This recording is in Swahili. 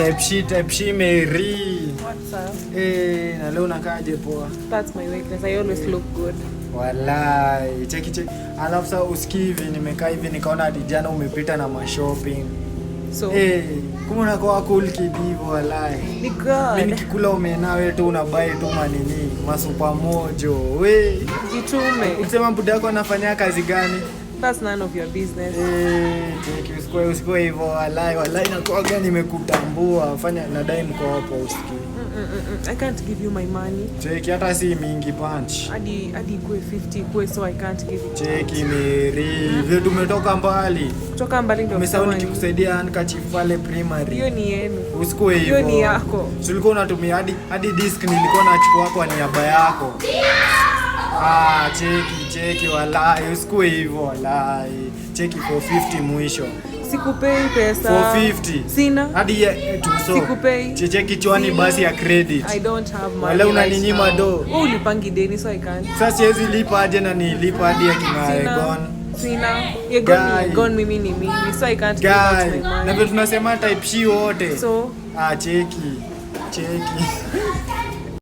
Type she, type she Mary. What's up? Eh, na leo unakaaje poa? That's my weakness. I always look good. Walai, cheki cheki. Alafu sasa usikii hivi, nimekaa hivi nikaona hadi jana umepita na mashopping. So, Eh, kumbe unakuwa cool kid hivyo, walai. Ni Mimi good. nikikula omena, wewe tu unabuy tu manini, masupa mojo. We, Jitume. ulisema buda yako anafanya kazi gani? That's none of your business. Eh, cheki, usikue usikue hivyo, walai, walai nakuwaga nimekutambua. Fanya, nadai mkopo, usikii. I can't give you my money. Cheki, hata si mingi, punch. Hadi hadi ikue 50 ikue, so I can't give it. Cheki Mary, vile tumetoka mbali. Kutoka mbali ndio Umesahau kusema nini? nikikusaidia handkerchief pale primary. Hiyo ni yenu. Usikue hivyo. Hiyo ni yako. Si ulikuwa unatumia hadi disk nilikuwa nachukua kwa niaba yako. Ah, cheki cheki, walai, usikue hivyo, walai. Cheki, 450 mwisho. Sikupei pesa. 450. Sina. Hadi ya tuso. Sikupei. Cheki chwani Sina. basi ya credit. I don't have money. Wala unaninyima right now. do. Wewe ulipangi deni, so I can't. Sasa siwezi lipa aje na nilipa hadi ya kina Sina. Egon? Sina. Yegon ni Guy. Yegon, mimi ni mimi. So I can't give out Guy, my na money. vile tunasema type she wote. So Ah, cheki. Cheki.